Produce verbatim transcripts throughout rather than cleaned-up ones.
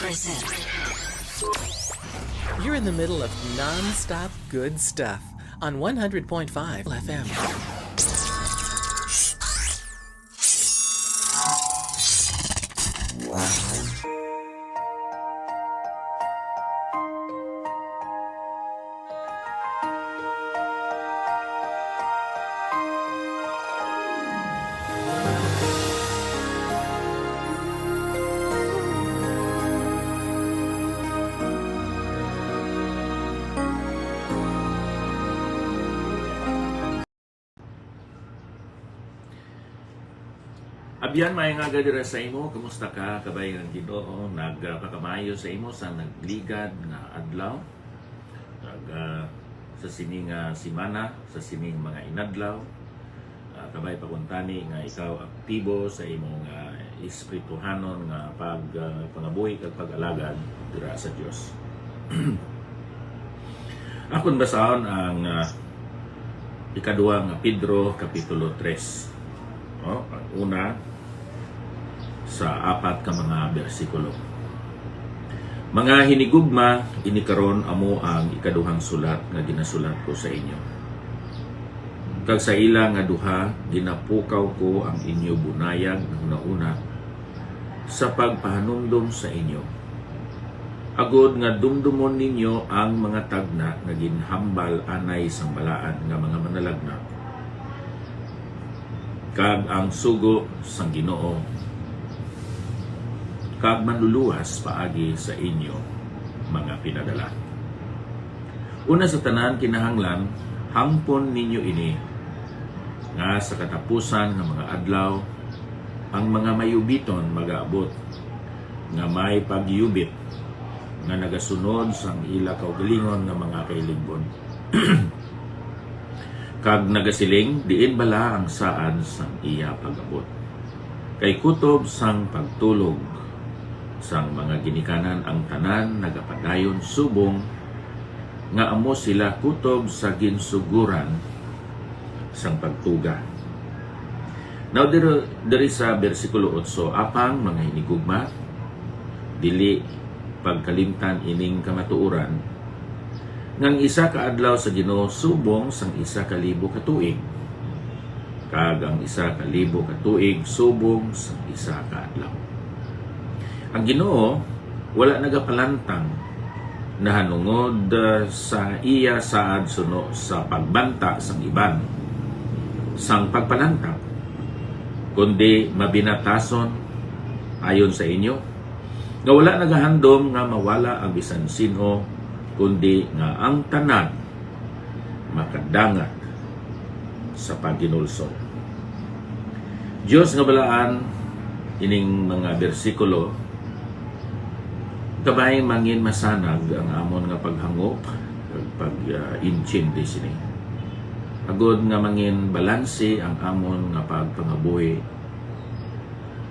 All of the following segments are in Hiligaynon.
You're in the middle of non-stop good stuff on one hundred point five F M. Abyan, maayong aga dira sa imo. Kumusta ka, kabay ang Ginoo? Nagpakamaayo sa imo sa nagligad nga adlaw. Nag, ah, sa sini nga semana, sa sining mga inadlaw, ah, kabay pa kuntani nga ikaw aktibo sa imong, ah, espirituhanon nga pag, ah, pangabuhi kag pag-alagad dira sa Dios. Akon basahon ang, ah, ikaduha nga Pedro, Kapitulo tres. O, ang una sa apat ka mga bersikulo. Mga hinigugma, ini karon amo ang ikaduhang sulat nga ginasulat ko sa inyo. Kag sa ila nga duha, ginapukaw ko ang inyo bunayag nga hunahuna sa pagpahanumdom sa inyo, agod nga dumdumon ninyo ang mga tagna nga ginhambal anay sang balaan nga mga manalagnat, kag ang sugo sang Ginoo kag Manluluwas paagi sa inyo mga pinadala. Una sa tanan, kinahanglan hangpon ninyo ini, nga sa katapusan nga mga adlaw, ang mga mayubiton magaabot, nga may pagyubit nga nagasunod sang ila kaugalingon nga mga kailigbon, kag nagasiling, "Diin bala ang saad sang iya pag-abot?" Kay kutob sang pagtulog sang mga ginikanan ang tanan nagapadayon, subong nga amo sila kutob sa ginsugoran sang pagtuga. Now, diri, diri sa bersikulo otso, apang, mga hinigugma, dili pagkalimtan ining kamatuoran, nga ang isa ka adlaw sa Ginoo subong sang isa ka libo ka tuig, kag ang isa ka libo ka tuig subong sang isa ka adlaw. Ang Ginoo wala nagapalantang nahanungod, ah, sa iya saad suno sa pagbanta sang iban sang pagpalantang, kundi mabinatason ayon sa inyo, nga wala nagahandom nga mawala ang bisan sin-o, kundi nga ang tanan makadangat sa paghinulsol. Dios nga balaan, ining mga bersikulo kabay mangin masanag ang amon nga paghangop kag pag, ah, intindi sini, agod nga mangin balanse ang amon nga pagpangabuhi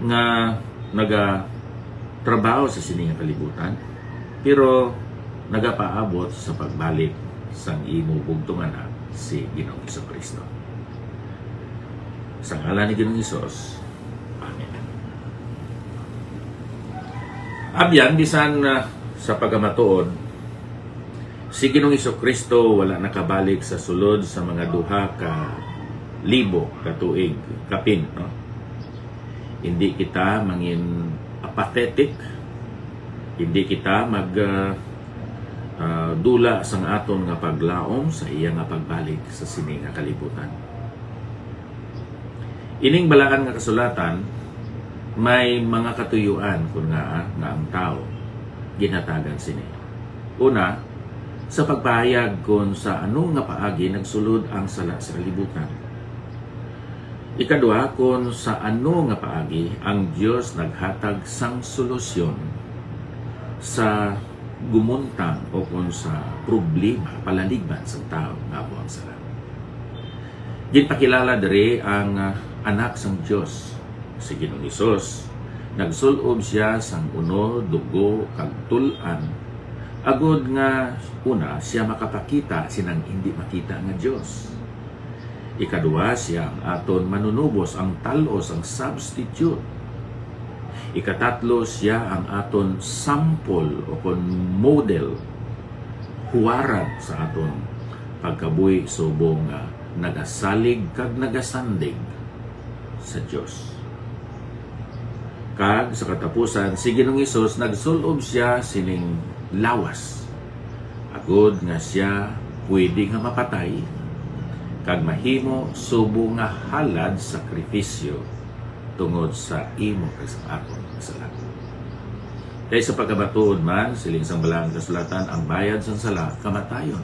nga nagatrabaho sa sini nga kalibutan, pero nagapaabot sa pagbalik sang imo bugtong Anak, si Ginoong Jesu-Cristo. Sa ngalan ni Ginoong Hesus, amen. Abyan, bisan, ah, sa pagkamatuod, si Ginoong Jesu-Cristo wala nakabalik sa sulod sa mga duha ka libo ka tuig kapin, no? Hindi kita mangin apathetic, hindi kita mag, ah, ah, dula sang aton nga paglaom sa iya nga pagbalik sa sini nga kalibutan. Ining balaan nga kasulatan may mga katuyuan kon ngaa nga ang tawo ginhatagan sini. Una, sa pagpahayag kon sa ano nga paagi nagsulod ang sala sa kalibutan. Ikadua, kon sa ano nga paagi ang Dios naghatag sang solusyon sa gumuntang o kon sa problema palaligban sang tawo nga amo ang sala. Ginpakilala diri ang, ah, Anak sang Dios, si Ginoong Hesus. Nagsul-ob sia sang unod, dugo, kag tul-an, agod nga, una, sia makapakita sinang indi makita nga Dios. Ikadua, sia ang aton manunubos, ang tal-os, ang substitute. Ikatatlo, siya ang aton sample o kon model, huwarag sa aton pagkabuhi subong nga nagasalig kag nagasandig sa Dios. Kag sa katapusan, si Ginoong Hesus nagsul-ob siya sining lawas, agod nga siya pwede nga mapatay kag mahimo subong nga halad, sakrifisyo tungod sa imo kag sa akon nga sala. Kay sa pagkamatuod man, siling sang Balaang Kasulatan, ang bayad sang sala kamatayon.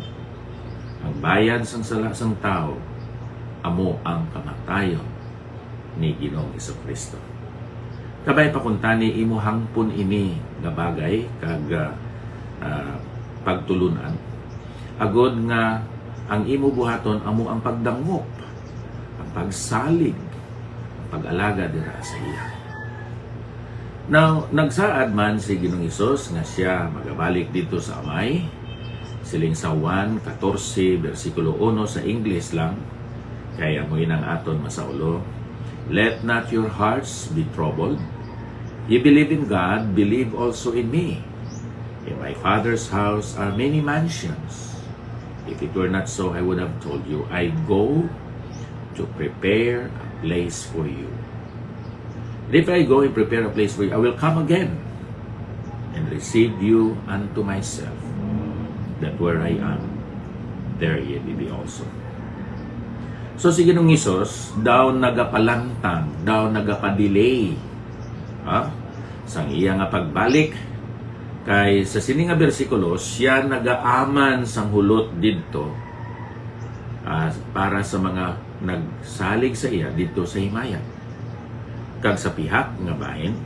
Ang bayad sang sala sang tawo amo ang kamatayon ni Ginoong Jesu-Cristo. Kabay pa kuntani imo hangpon ini nga bagay kag, ah, ah, pagtulun-an, agod nga ang imo buhaton amo ang pagdangop, ang pagsalig, ang pag-alaga dira sa iya. Now, nagsaad man si Ginoong Hesus nga siya magabalik dito sa Amay. Siling sa Juan katorse, bersikulo uno sa Ingles lang, kay amo inang aton masaulo, "Let not your hearts be troubled. You believe in God, believe also in me. In my Father's house are many mansions. If it were not so, I would have told you. I go to prepare a place for you. And if I go and prepare a place for you, I will come again and receive you unto myself, that where I am, there ye may be also." So, si Ginoong Hesus daw nagapalantang, daw nagapadelay, ha? Sang iya nga pagbalik, kay sa sini nga bersikulo, siya nagaaman sang hulot didto, ah, para sa mga nagsalig sa iya didto sa himaya. Kag sa pihak nga bahin,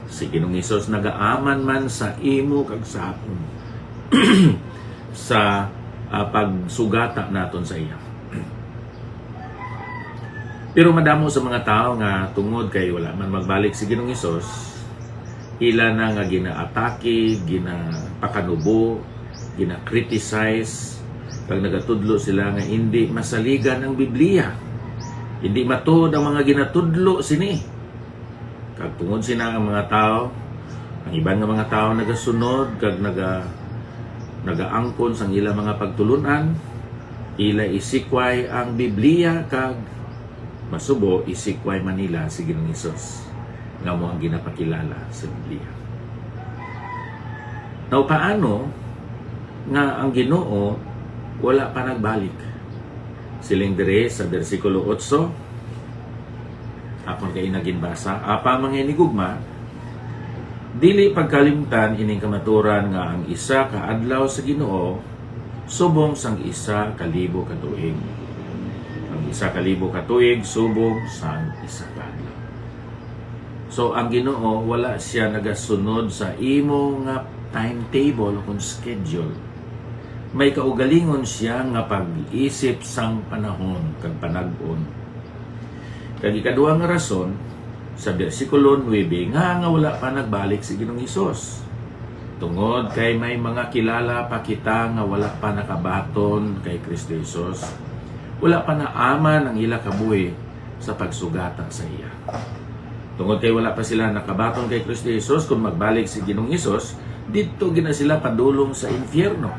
si Ginoong Hesus nagaaman man sa imo kag sa akon sa, ah, pagsugata naton sa iya. Pero madamo sa mga tawo nga tungod kay wala man magbalik si Ginoong Hesus, ila na nga ginaatake, ginapakanubo, gina-criticize, kag nagatudlo sila nga indi masaligan ang Biblia. Indi matuod ang mga ginatudlo sini. Kag tungod sina ang mga tawo, ang iban nga mga tawo nagasunod kag naga-, nagaangkon sang ila mga pagtulun-an, ila isikway ang Biblia kag masubo isikway man nila si Ginoong Hesus nga amo ang ginapakilala sa Biblia. Now, paano nga ang Ginoo wala pa nagbalik? Siling diri sa bersikulo otso, akon kay ina ginbasa, "Apang, mga hinigugma, dili pagkalimtan ining kamaturan nga ang isa ka adlaw sa Ginoo subong sang isa ka libo ka tuig, ang isa ka libo ka tuig subong sang isa ka adlaw." So, ang Ginoo wala siya nagasunod sa imo nga timetable o kon schedule. May kaugalingon siya nga pag-isip sang panahon kag panag-on. Kag ikaduha nga rason, sa bersikulo nuebe, nga, nga wala pa nagbalik si Ginoong Hesus. Tungod kay may mga kilala pa kita nga wala pa nakabaton kay Kristo Jesus, wala pa naaman ang ila kabuhi sa pagsugata sa iya. Tungod kay wala pa sila nakabaton kay Kristo Jesus, kung magbalik si Ginoong Jesus, didto gina sila padulong sa infierno.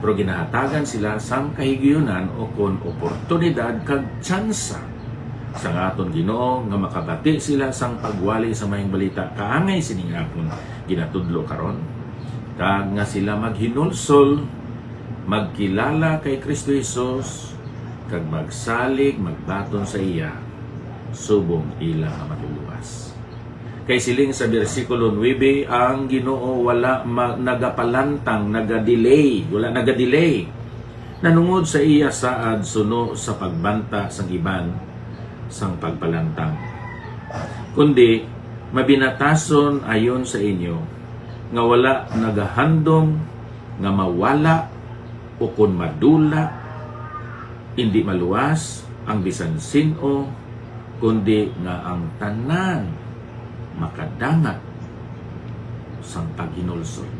Pero ginahatagan sila sang kahigayunan o kon oportunidad kag tsansa sang aton Ginoo nga makabati sila sang pagwali sa Maayong Balita kaangay sining akon ginatudlo karon, kag nga sila maghinulsol, magkilala kay Kristo Jesus, kag magsalig, magbaton sa iya subong ila nga Manluluwas. Kay siling sa bersikulo nuebe, ang Ginoo wala ma-, nagapalantang, nagadelay, wala nagadelay nanungod sa iya saad suno sa pagbanta sang iban sang pagpalantang. Kundi, mabinatason ayon sa inyo nga wala nagahandom nga mawala o kon madula, indi maluwas ang bisan sin-o, kundi nga ang tanan makadangat sang paghinulsol.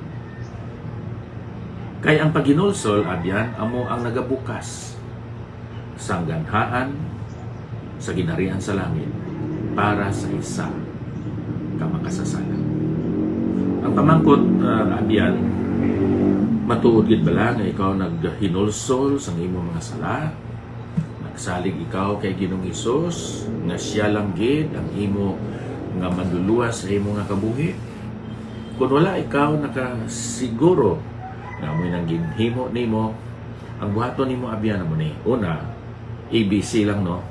Kay ang paghinulsol, abyan, amo ang nagabukas sang ganhaan sa ginharian sa langit para sa isa makasasala. Ang pamangkot, ah, abyan, matuod gid bala nga ikaw naghinulsol sang imo mga sala? Nagsalig ikaw kay Ginoong Hesus nga siya lang gid ang imo nga manluluwas sa imo nga kabuhi? Kon wala ikaw nakasiguro nga amoy nang ginhimo nimo, ang buhaton nimo abyan amo ni. Una, A B C lang, no?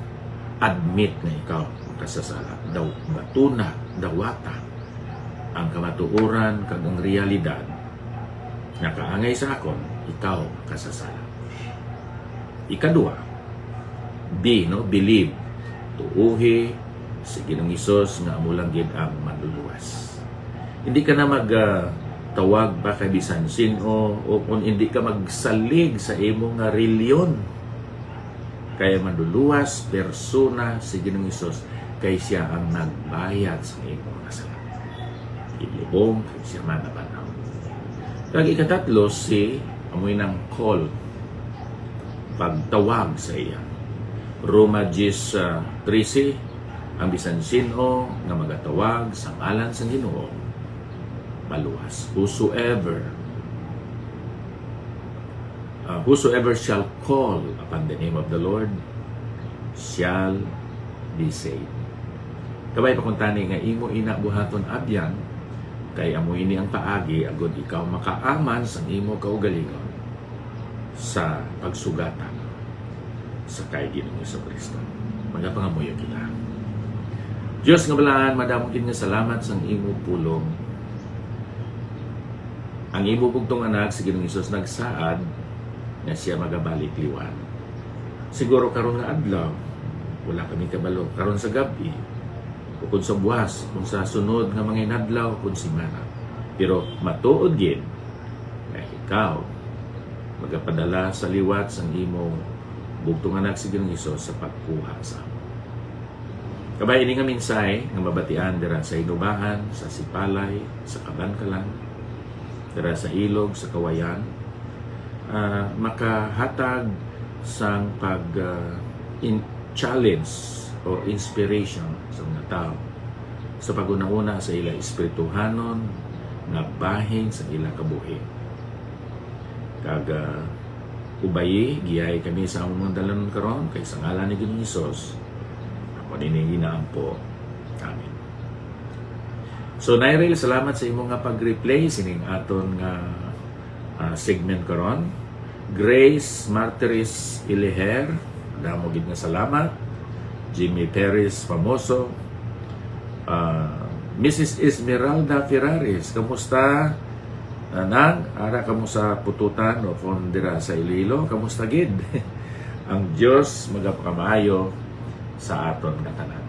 Admit nga ikaw makasasala. Daw batuna, dawata ang kamatuoran kag ang realidad nga kaangay sa akon, ikaw kasasala. Ikadua, B, no? Believe. Tuohi si Ginoong Hesus nga amo lang gid ang manluluwas. Hindi ka na mag, ah, tawag pa kay bisan sin-o, o kung hindi ka magsalig sa imo nga reliyon. Kay ang manluluwas, persona si Ginoong Hesus, kay siya ang nagbayad sa imo nga sala. Ilubong kay siya man nabanhaw. Kag ikatatlo, si amoy nang call, pagtawag sa iya. Roma diyes, ah, trese, ang bisan sin-o nga magatawag sa ngalan sang Ginoo, maluwas. Whosoever, uh, whosoever shall call upon the name of the Lord shall be saved. Kabay pa kuntani nga imo ina buhaton abyan, kay amo ini ang paagi agod ikaw makaaman sang imo kaugalingon sa pagsugatan sa kay Ginoong Jesu-Cristo. Magapangamuyo kita. Dios nga balaan, madamo gid nga salamat sang imo pulong. Ang imo bugtong anak si Ginoong Hesus nagsaad nga siya magabalik liwat. Siguro karon nga adlaw, wala kami kabalo. Karon sa gab-i, o kung sa buwas, kung sa sunod nga mga inadlaw, kung simana. Pero matuod gid nga ikaw magapadala sa liwat sang imo bugtong anak si Ginoong Hesus sa pagkuha sa amon. Kabay ini nga mensahe nga mabatian dira sa Hinoba-an, sa Sipalay, sa Kabankalan, dira sa Ilog, sa Cauayan, ah, makahatag sang pag, ah, in-, challenge o inspiration sa mga tawo sa pag-unahuna sa ila espirituhanon nga bahin sa ila kabuhi. Kag, ah, ubayi, giyahi kami sa among mga dalan karon, kay sa ngalan ni Ginoong Hesus, ako nini ginaampo. Amen. So, Nairel, salamat sa imo nga pag-replay sining aton nga, ah, segment karon. Grace Martires Iliher, damo gid nga salamat. Jimmy Perez Famoso, ah, Missus Esmeralda Ferraris, kamusta? Ah, nang, ara kamo sa Pututan o kon dira sa Iloilo, kamusta gid? Ang Dios magapakamaayo sa aton nga tanan.